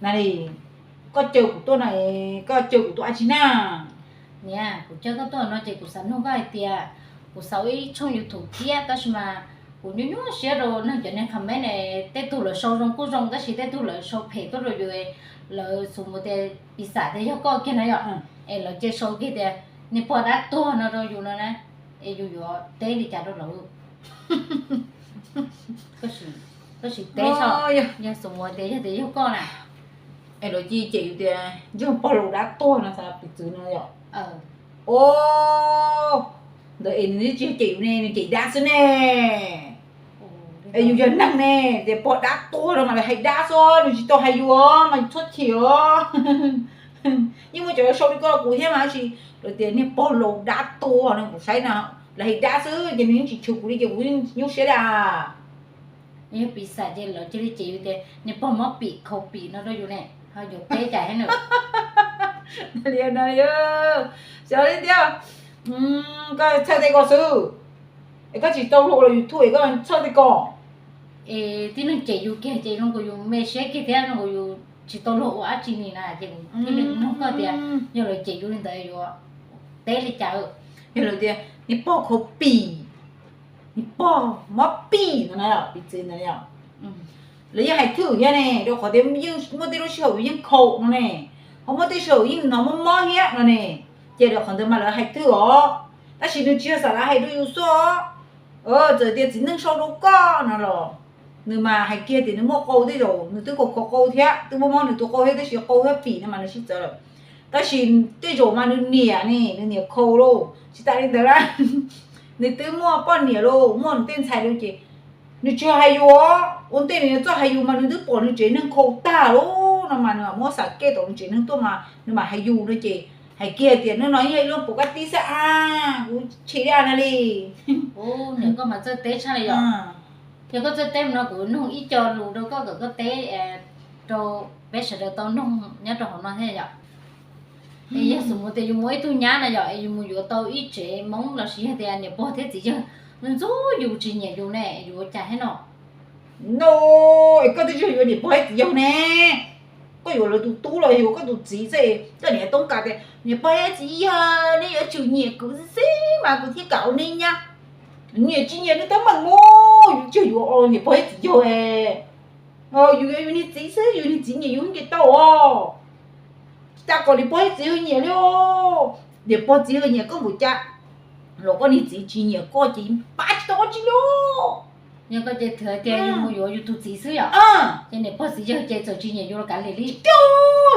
Na li, koj caw kuv tuaj no, koj caw kuv tuaj dab tsi na? Niam, kuv caw koj tuaj no ces kuv xav nug koj hais tias, kuv xav ua ib tshooj YouTube thiab tab sis mas kuv nyuaj nyuaj siab rau neeg cov niag comment ne, tej tug lawv sau zoo kuj zoo tab sis tej tug lawv sau phem tuaj rau yus, lawv xav mus tias piv xam tias yog koj kiag na yom, es lawv cia sau kiag tias niag pog dab tuag no rau yus no na, es yus yuav teb li cas rau lawv? Koj sim teb so, yog xav mus tias yog tias yog koj na. Es lawv cia cem yus tias yog pog laus dab tuag no xav piv txwv no yom? O, ntawd es nws tsis yog cem yus ne, nws cem dab xwb ne. Es yus yog neeg ne, tias pog dab tuag no mas lawv hais dab xwb, nws tsis tau hais yus mas yus txhob chim os. Yeej muaj cov sau li koj kuv thiab mas tab sis lawv tias niag pog laus dab tuag no kuv saib no, lawv hais dab xwb ces nws yeej tsis chwv kuv li ces kuv nyuaj siab li. Yog piv xam ces lawv cia li cem yus tias niag pog mob pim khaus pim no rau yus ne, ho yuav teb cas thiab na? Li no, xyov li tiag, koj txhawj tej ko xwb, es koj tsis tau luag ua los YouTube es koj txhawj tej ko. Es tib neeg cem yus kiag ces zoo nkaus yus me siab kiag thiab zoo nkaus yus tsis tau luag ua dab tsi li na ces thiaj li nug koj tias yog lawv cem yus li ntawd yuav teb li cas. Yog lawv tias niag pog khaus pim, niag pog mob pim no na, piv txwv ntawd, lawv yeej hais thwj thiab ne, rau qhov tias yeej muaj tej lub sij hawm yus yeej khaus no ne, ho muaj tej sij hawm yeej hnov mob mob thiab no ne, ces rau qhov ntawd mas lawv hais thwj os. Tab sis nws tsis yog xav lawv hais rau yus xwb os. Txawm tias txiv neej sau rau koj no los nws mas hais kiag tias nws muaj qau, tej zaum nws twb khaus khaus qau thiab, twb muaj mob nws tus qau thiab, tab sis qau thiab pim no mas nws sib txawv lawm. Tab sis tej zaum mas nws niam ne, nws niam khaus lauj, tsis tas li ntawd na, nws twb muaj poj niam lauj, muaj nws tej ntxhais lauj ces nws tsis hais yus, ua ntej nws yuav txawj hais yus mas nws twb pom nws tsev neeg khaus tag lauj no mas nws mam muab xam kej tom nws tsev neeg tuaj mas nws mam hais yus no ces hais kiag tias nws no yog ib lub pom kab tib xwb a, kuv chim li na li. Niam koj mas txawj teb tshaj li yom. Yog koj txawj teb no kuv nug ib co lus rau koj kom koj teb rau peb sawv daws tau noog nyob rau hauv no thiab yom. Es yog xav mus tias yus muaj ib tug nyab na yom, es yus mus yuav tau ib tsev Hmoob los sis yog tias niam pog thiab txiv yawg ntxub yus tsis nyiam yus ne, yus ua cas thiab no? No, es koj twb tsis yog yuav niam pog thiab txiv yawg ne, koj yuav lawv tus tub los yuav koj tus txiv xwb, koj niam toob kas tias niam pog thiab txiv yawg nej yuav tsum nyiam kuv xwb mas kuv thiaj kam ua nej nyab. Nyiam tsis nyiam nws teeb meem mus, yus tsis yog yuav niam pog thiab txiv yawg. Yus yuav yus niag txiv xwb, yus niag txiv nyiam yus nce tau os. Tsis tas kom niam pog thiab txiv yawg nyiam li os, niam pog txiv yawg nyiam koj npaum cas los koj niag txiv tsis nyiam koj ces pab tsis tau koj tsi li. Yog koj ces thwv tias yus mus yuav yus tus txiv xwb yom, ces niam pog txiv yawg ces txawm tsis nyiam yus los kav liam li. Tsis,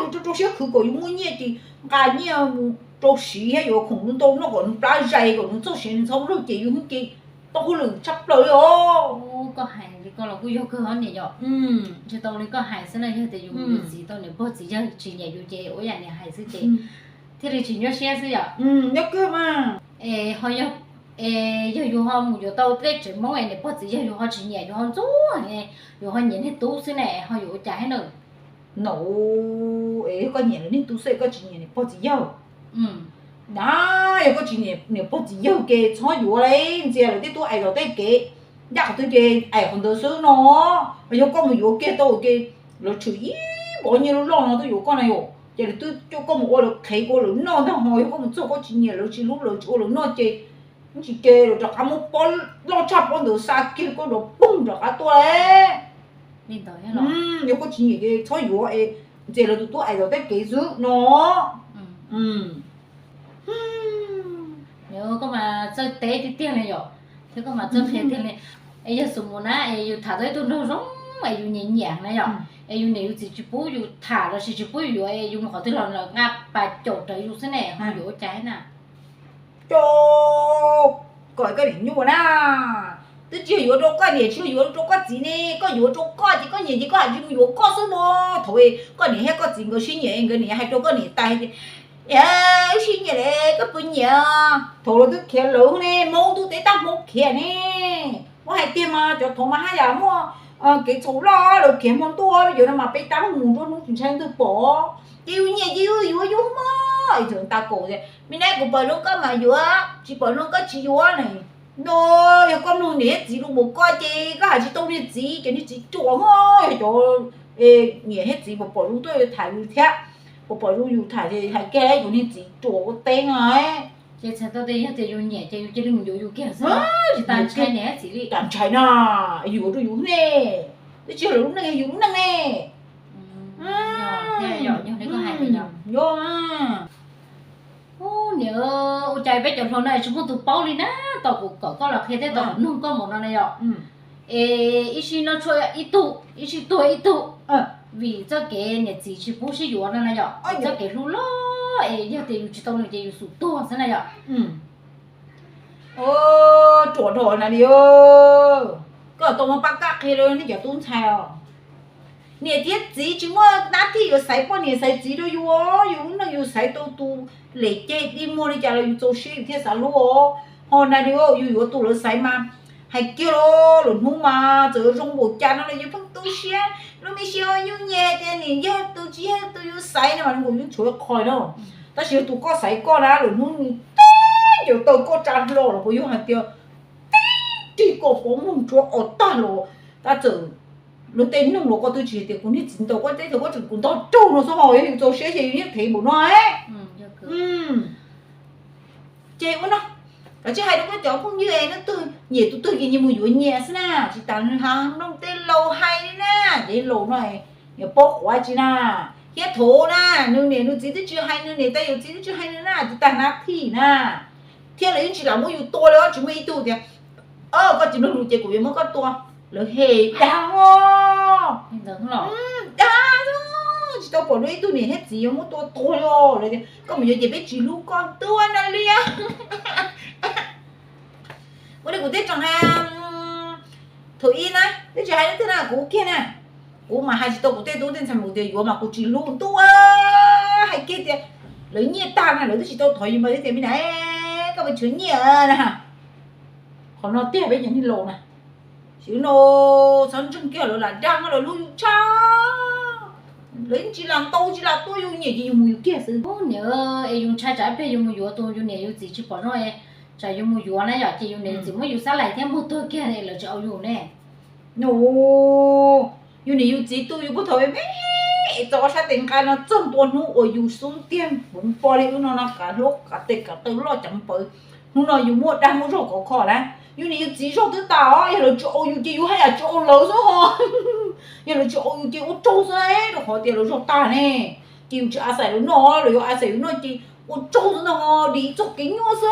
yus rau rau siab khwv kom yus muaj nyiaj ces nqa nyiaj mus rau siv thiab yuav khoom ntau noj kom nws plab zais kom nws txog siav nws txhob luag ces yus hnub ke tau hauj lwm tshaj plaws li os. Koj hais li koj los kuj yog kawg hos niam yom. Tsis tau li koj hais xwb na, yog tias yus mus yuav txiv tau niam pog txiv yawg tsis nyiam yus ces ua yam niam hais xwb ces thiaj li tsis nyuaj siab xwb yom. Nyob kawg mas. Es ho yog, es yog yus ho mus yuav tau tej tsev Hmoob es niam pog txiv yawg yus ho tsis nyiam, yus ho ntxub, yus ho nyiam niag tub xwb ne, ho yuav ua cas thiab na? No, es yog koj nyiam lawv niag tub xwb koj tsis nyiam niam pog txiv yawg na, yog koj tsis nyiam niam pog txiv yawg ces txhob yuav li, ntxias lawv tej tub ais zov tej kev, ncaj qhov twg ces ais qhov ntawd xwb no. Yog koj mus yuav kiag tau ua ke, lawv tshwm ib npov nyiaj loj loj no tuaj yuav koj na yom, ces lawv twb coj koj mus ua lawv qhev ua lawv noj ntag, ho yog koj mus txog koj tsis nyiam lawv tsis hlub lawv tsis ua lawv noj ces tsis ke lawv rov qab muab pob loj tshaj pob ntawd xa kiag koj nrov poog rov qab tuaj li. Yog koj tsis nyiam ces txhob yuav es ntxias lawv tus tub ais zov tej kev xwb no. Koj mas txawj teb tiag tiag li yom, thiab koj mas txawj qhia tiag li. Es yog xav mus na es yus tham tau ib tug nraug zoo es yus nyiam nyiam na yom, es yus niam yus txiv tsis pub yus tham los sis tsis pub yus yuav es yus mus qhov twg los lawv nqa pas caum rawv yus xwb ne, ho yuav ua cas thiab na? Coj kom koj niam nyuaj na, twb tsis yog yuav rau koj niam tsis yog yuav rau koj txiv ne, koj yuav rau koj ces koj nyiam ces koj hais tsis mus yuav koj xwb mas. Thaum koj niam thiab koj txiv nkawd sib nyiam nkawd niam hais rau koj niam tas tias, wb sib nyiam lawm koj puas nyiam? Thaum lawv twb khiav lawv ne, Hmoob ntuj teb tab Hmoob khiav ne. Muab hais tiag mas cov thaum mas haj yam muaj kev txhaum loj lawv khiav hmo ntuj, yog no mas peb tab mus nruab hnub tsis ntshai leej twg pom. Ces yus nyiam ces yus yuav yus mas. Txawm tas kaum tias me nab kuv pom zoo koj mas yuav, tsis pom zoo koj tsis yuav ne. No, yog koj mloog niam thiab txiv lus npaum koj ces koj hais tsis tau niag txiv, cov niag txiv ruam ho yog cov Niam thiab txiv puas pom zoo tuaj yuav tham yus thiab, puas pom zoo yus tham ces hais kiag yuav niag txiv ruam ua teb no. Ces txhais tau tias yog tias yus nyiam ces yus cia li mus yuav yus kiag xwb, tsis tas ntshai niam thiab txiv li. Cas ntshai na, yuav rau yus ne, twb tsis yog lawv lub neej, yus lub neej ne. Yog, yog li koj hais tias yog. Ub, niam, ua cas peb cov hluas no tsis muaj tus paub li na, tau kuv kom koj los qhia thiab tau kuv nug koj mus no na yom. Es ib sij noj tshuaj ib tug, ib sij tuag ib tug, vim txoj kev niam txiv tsis pub sib yuav no na yom, txoj kev hlub loj es yog tias yus tsis tau nws ces yus xum tuag xwb na yom. Ruam dhau na li, koj tau muab pab kaj qhia rau nej cov tub ntxhais os. Niam thiab txiv tsis muaj nab thij yuav xaiv poj niam xaiv txiv rau yus, yus lub neej yus xaiv tau tus lem ceg dig muag li cas los yus txaus siab yus thiaj xav hlub os. Ho na li, yus yuav tus lawv xaiv mas hais kiag los lwm hnub mas txawm yuav zoo npaum cas no los yus pheej tu siab, lub me siab nyuaj nyem tias nim yog tus tsis yog tus yus xaiv no mas nkaus yus tshuav qhov na. Tab sis yog tus koj xaiv koj na, lwm hnub nws tib ncaws taw koj tsa hlo los puas yog hais tias tib rig koj pov muag tshuav os tag los, tab txawm luag tej nug los koj twb tsis hais tias kuv niag txiv ntaus koj teb tias koj tseem kuv ntog raug no xwb ho yog yus txaus siab ces yus yeej thev npaum no. Ces ua no, kav tsij hais rau koj cov phooj ywg es leej twg nyiam tus twg ces nyias mus yuav nyias xwb na, tsis tas nws ha mloog tej laus hais li na. Ces laus no niam paub quav tsis na, thiab thaum na, nws niam nws txiv twb tsis hais nws niam, tais yawm txiv twb tsis hais nws na, tsis tas nab thij na, thiab lawv yeej tsis lam muab yus tua li os, tsis muaj ib tug tias koj tsis mloog lus ces kuv yuav muab koj tua. Lawv hem dag os, dag, tsis tau pom dua ib tug niam thiab txiv yuav muab tua tuag li os. Lawv tias koj mus yuav ces peb tsis hlub koj tuaj na liab. Ua li kuv twb tseem hais, thaum ub na twb tsis hais leej twg na, kuv kiag na, kuv mas hais tsis tau kuv tej tub tej ntxhais mus tias yuav mas kuv tsis hlub ntuj, hais kiag tias lawv nyiaj tag na lawv twb tsis tau thov yus mas tias me na, koj puas tshuav nyiaj na. Qhov no tiag peb cov niag laus na, xyov no txhob ntseeg kiag lawv lam dag lawv hlub yus tshaj, lawv yeej tsis lam ntaus tsis lam tua yus, nyiam ces yus mus yus kiag xwb. Niam, es yus ntshai tsam ib pliag yus mus yuav tus yus niam yus txiv tsis pom zoo, tsam yus mus yuav na yom, ces yus niam yus txiv muab yus sab lais thiab muag tuag kiag lawv tsis au yus ne. Yus niam yus txiv tu yus puag thaum me me es txog ob sab tes nqa no txog ntua hnub uas yus xub ntiag hmoov po li ub no no, kav hlub kav tes kav taw loj ceev paws, hnub no yus muaj dag muaj zog khov kho na. Yus niam yus txiv zog twb tas os, yog lawv tsis au yus ces yus haj yam tsis au lawv xwb ho. Yog lawv tsis au yus ces ua tsaug xwb, rau qhov tias lawv zog tag ne, ces yus tsis a xais lawv noj, lawv yuav a xais yus noj ces ua tsaug xwb no, dim txog kev nyuaj xwb.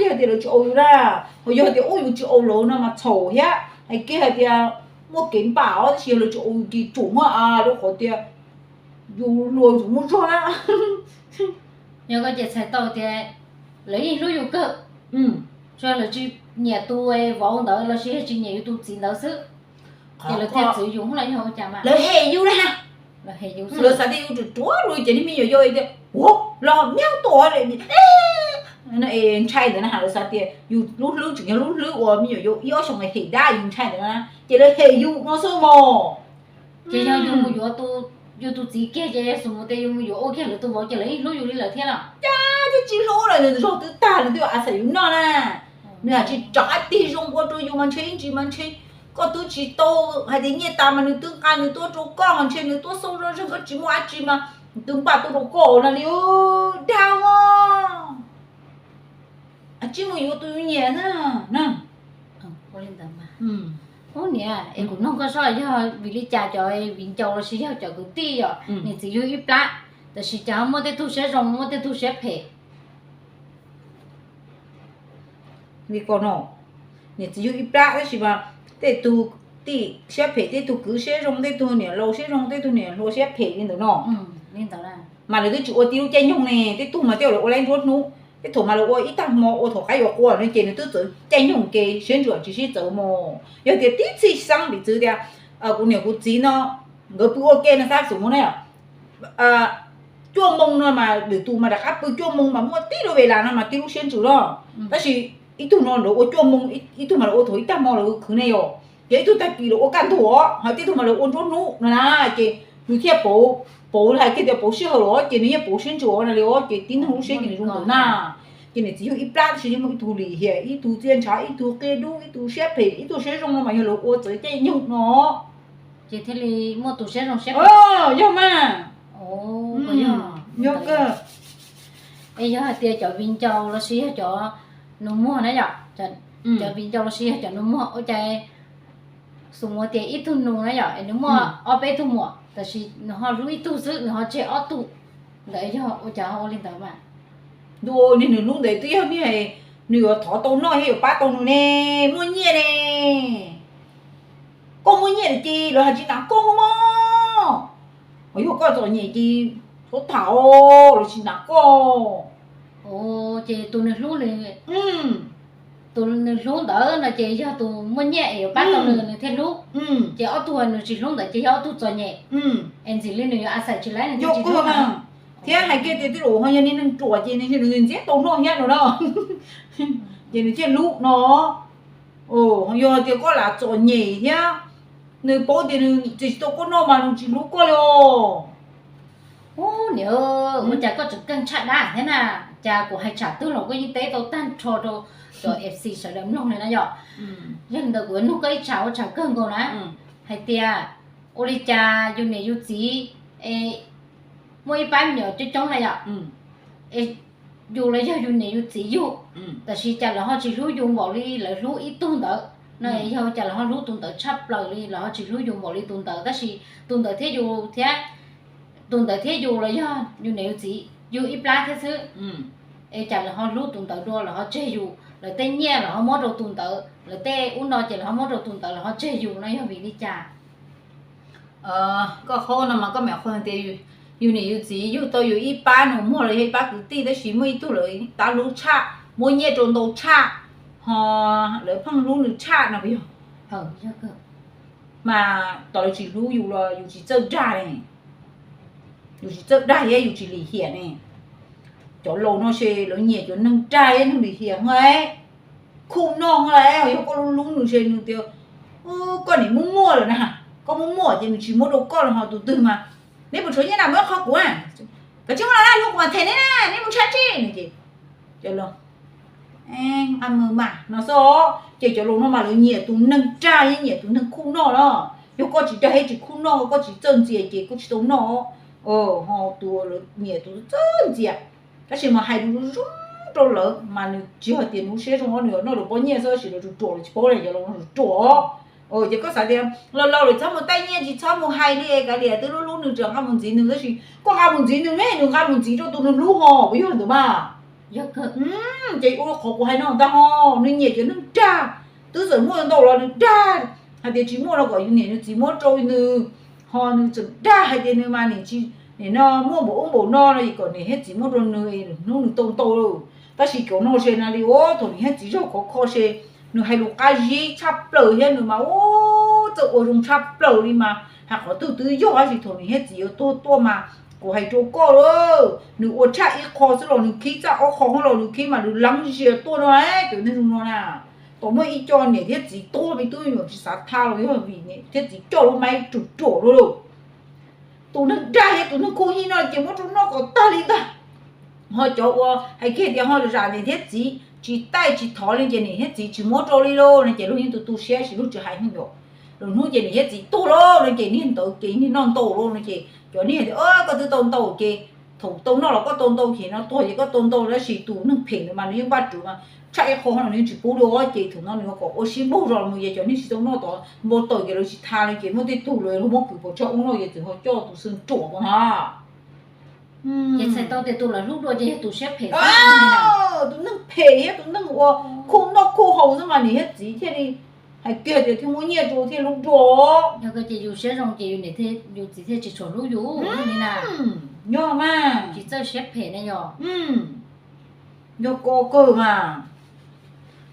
Yog hais tias lawv tsis au yus na, ho yog hais tias ub yus tsis au lawv no mas txhaum thiab, hais kiag hais tias muaj kev npam os, tab sis yog lawv tsis au yus ces tsuam muaj a, rau qhov tias yus hluas yus muaj zog na. Yog koj ces txhais tau tias lawv yeej hlub yus kawg, tsuas lawv tsis nyiam tus vauv ntawd los sis yog tsis nyiam yus tus txiv ntawd xwb, ces lawv thiaj txwv yus los yog ua cas mas lawv hem yus na. Lawv xav tias yus ruam ruam li ces niag me nyuam yaus tias ua los miab tuaj, ntshai ntawd na, lawv xav tias yus lub hlwb tseem yog lub hlwb uas me nyuam yaus ib ob xyoos hem dab yus ntshai ntawd na, ces lawv hem yus no xwb mog. Ces yog yus mus yuav yus tus txiv kiag ces yog xum mus tias yus mus yuav ua kiag lawv tus vauv ces lawv yeej hlub yus li lawm thiab los? Cas thiaj tsis hlub lawm, nws zog twb tag nws twb yuav a xais yus noj na. Nws haj tsis rov qab tig zoo ua rau yus mas ntshe ib ntsis mas ntshe koj twb tsis tau hais tias nyiaj tas mas nws twb nqa nws tuaj rau koj mas ntshe nws tuaj xauj zoj zeeg koj tsis muaj dab tsi mas nws twb npaj tuaj rau koj no li. Dag os, tsij mus yuav tus yus nyiam na. Ub niam, es kuv nug koj seb yog vim li cas cov viv ncaus los sis yog cov kwv tij yom, niam txiv yug ib plab, tab sis cas muaj tej tug siab zoo muaj tej tug siab phem? Li ko no, niam txiv yug ib plab tab sis mas tej tug tij siab phem, tej tug kwv siab zoo, tej tug niam laus siab zoo, tej tug niam hluas siab phem li ntawd no. Mas lawv twb tsis ua tib lub caij nyoog ne, tej tug mas tej lawv ua laib nruab hnub, tej thaum mas lawv ua ib tag hmo ua thaum qaib yuav qua no ces nws twb txawv caij nyoog ke siab ntsws tsis sib txawv mog. Yog tias tib txhij xeeb piv txwv tias kuv niam kuv txiv no nkawd pw ua ke no xab xum mus na, cuaj moo no mas lwm tus mas rov qab pw cuaj moo mas muaj tib lub ve las no mas tib lub siab ntsws no. Tab sis ib tug no lawv ua cuaj moo, ib tug mas lawv ua thaum ib tag hmo lawv khwv ne yom, ces ib tug tag kis lawv ua kaj ntug os, ho tib tug mas lawv ua nruab hnub no na, ces nws thiaj pauv, pauv hais kiag tias pauv sij hawm los ces nws yeej pauv siab ntsws na li os, ces tib neeg lub siab ces nws zoo ntawd na. Ces niam txiv yug ib plab tab sis yeej muaj ib tug lim hiam, ib tug txiaj ntshav, ib tug qias dub, ib tug siab phem, ib tug siab zoo no mas yog lawv ua txawv caij nyoog no. Ces thiaj li muaj tus siab zoo siab. Yog mas. Yog kawg. Es yog hais tias cov viv ncaus los sis yog cov nus muag na yom, cov viv ncaus los sis yog cov nus muag ua cas xus muav tias ib tug nus na yom, es nws muaj ob peb tug muam, tab sis nws ho hlub ib tug xwb, nws ho tseg ob tug, ntawd yog ua cas ho ua li ntawd mas? Ntuj, niag nws hlub ntawd twb yog niag nws yuav thov tau noj thiab yuav pab tau nws ne, muaj nyiaj ne. Koj muaj nyiaj lawm ces lawv hais tsis hnav koj mog. Yog koj txom nyem ces txhob tham, lawv tsis hnav koj. Ces tus nws hlub, tus nws hlub ntawd no ces yog tus muaj nyiaj es yuav pab tau nws, nws thiaj hlub. Ces ob tug nws tsis hlub ntawd ces yog ob tug txom nyem, es ntxim li nws yuav a xais tsis laib nws thiaj tsis hlub. Thiab hais kiag tias tej zaum ho yog niag neeg ruam ces nws ntxiab tau noj thiab no na, ces nws thiaj hlub no. Yog tias koj lam txom nyem thiab nws paub tias nws tsis tau koj noj mas nws tsis hlub koj li os. Ub, niam, ua cas koj tseem keej tshaj dab thiab na? Cas kuv hais tsam twg los koj yeej teb tau tag nrho rau cov F C sawv daws mloog li na yom. Yog li ntawd kuv yuav nug koj ib tsam ua tsam kawg nkaus na, hais tias ua li cas yus niam yus txiv muaj ib pab me nyuam coob coob na yom, yus los yog yus niam yus txiv yug, tab sis cas lawv ho tsis hlub yus npaum li lawv hlub ib tug ntawd no, yog cas lawv ho hlub tus ntawd tshaj plaws li, lawv ho tsis hlub yus npaum li tus ntawd, tab sis tus ntawd thiab yus thiab, tus ntawd thiab yus los yog yus niam yus txiv yug ib plab thiab xwb, es cas lawv ho hlub tus ntawd dua, lawv ho tseg yus, lawv tej nyiaj lawv ho muab rau tus ntawd, lawv tej ub no ces lawv ho muab rau tus ntawd, lawv ho tseg yus no yog vim li cas? Koj qhov no mas koj mam qhov tias yus niam yus txiv yug tau yus ib pab nus muag los yog ib pab kwv tij, tab sis muaj ib tug lawv tab hlub tshaj, muab nyiaj rau ntau tshaj, ho lawv pheej hlub nws tshaj no puas yog? Mas tos lawv tsis hlub yus los yus tsis txawj dag ne, yus tsis txawj dag thiab yus tsis lim hiam ne. Cov laus no ces lawv nyiam cov neeg dag thiab neeg lim hiam heev. Khuj noj heev lawm, yog koj hlub hlub nws ces nws tias koj niam muaj muaj lawm na, koj muaj muaj ces nws tsis muab rau koj los ho tus twg mas, neb puas tshuav nyiaj na muab qhov kuv na, koj tsis muab los na, hlub kuv mas them neb na, neb mus tshab tsij no ces cov laus a mas no xwb. Ces cov laus no mas lawv nyiam tus neeg dag thiab nyiam tus neeg khuj noj na. Yog koj tsis dag thiab tsis khuj noj, koj tsis txawj ntxias ces koj tsis tau noj. Ho tus lawv nyiam tus txawj ntxias, tab sis mas hais lus zoo rau lawv mas nws tsis hais tias nws siab zoo, nws noj lawv pob nyiaj xwb, tab sis lawv ruam ruam, lawv tsis paub li, cov laus no ruam ruam. Ces koj xav tias laus laus lawm txhob mus taij nyiaj, tsis txhob mus hais li, kav liam, twb hlub hlub nws tseem nqa mus ntxiv nws, tab sis koj nqa mus ntxiv nws ne, nws nqa mus ntxiv rau tus nws hlub ho puas yog li ntawd mas? Ces ua qhov kuv hais no ntag ho, nws nyiam cov neeg dag, twb txawm muaj ntau los nws dag, hais tias tsis muaj los kom yus niam yus txiv muab rau nws, ho nws tseem dag hais tias nws mas nim tsis, nim no muaj npaum ub npaum no no es kom niam thiab txiv muab rau nws, hnub nws tau ntau lawm. Tab sis cov no ces na li ua thaum niam thiab txiv zog khov kho ces nws hais lus qab zib tshaj plaws thiab nws mas ua txawj ua zoo tshaj plaws li mas hais qhov twg twb yog, tab sis thaum niam thiab txiv yuav tuag tuaj mas kuv hais rau koj lawm, nws ua tshaj ib qho xwb los nws khib, txaj ob qho los nws khib mas nws leeb zias tuaj no. Cov neeg zoo no na, tau muaj ib co niam thiab txiv tuag me tub me nyuam tsis xav tha los yog vim niam thiab txiv coj lub maib ruam ruam dua lawm. Tus neeg dag thiab tus neeg khuj nyiaj no ces muab rau noj kom tag li ntag. Ho cov uas hais kiag tias ho zam niam thiab txiv tsis taij tsis thov li ces niam thiab txiv tsis muab rau li lauj no ces luag yeej tu tu siab sis luag tsis hais heev yom. Lwm hnub ces niam thiab txiv tuag lauj no ces niag ntawd ces niag noj ntau lauj no ces cov niag tias koj twb tau ntau ces thaum tau noj los koj tau ntau ces no tuag ces koj tau ntau, tab sis tus neeg phem ntawd mas nws yeej npaj rwv mas tshaj ib qho no nws yeej tsis pub dua ces thaum no nws kom ua siab npaug zog mus ces cov niag tsis tau noj tod npau taws ces lawv tsis tha li ces muaj tej tug lawv muab kwv pov tseg ub no ces txawm ho coj tus xwb ruam ko na. Ces txhais tau tias tus lawv hlub dua ces yog tus siab phem, tus neeg phem thiab tus neeg uas khuj noj khuj haus xwb mas niam thiab txiv thiaj li hais kiag tias thiaj muaj nyiaj rau thiaj hlub dua. Yog kawg ces yus siab zoo ces yus niam yus txiv thiaj tsis tshua hlub yus li na. Yog mas. Tsis txawj siab phem na yog. Yog kawg mas.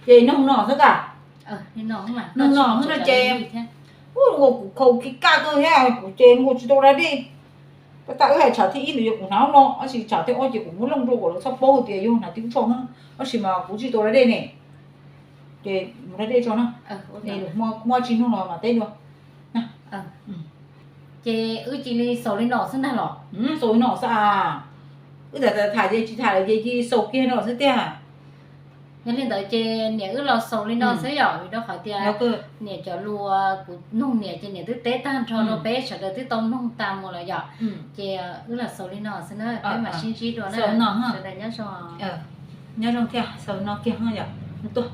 Ces nug no xwb ka. Nug no xwb no ces ua kuv khaus kiv kaj kawg thiab kuv ces ua tsis tau da dej. Tab sis wb hais tsam thib ib ntawd yog kuv hnav no, tab sis tsam thib ob ces kuv muab looj rau kom lawv txhob paub tias yog hnav tib lub tsho, tab sis mas kuv tsis tau da dej ne. Ces mus da dej tso na. Muaj tsis nug no mas teb dua. Ces wb cia li xaus li no xwb ntag los? Xaus li no xwb a. Wb tham tham ces tsis tham lawm ces cia li xaus kiag no xwb tiag. Yog li ntawd ces niam wb los xaus li no xwb yom, vim rau qhov tias niam cov lus kuv nug niam ces niam twb teb tag nrho rau peb sawv daws twb tau mloog tas mus lawm yom. Ces wb los xaus li no xwb na, peb mam sib ntsib dua na. Sawv daws nyob zoo. Nyob zoo thiab, xaus no kiag yom. Tuaj.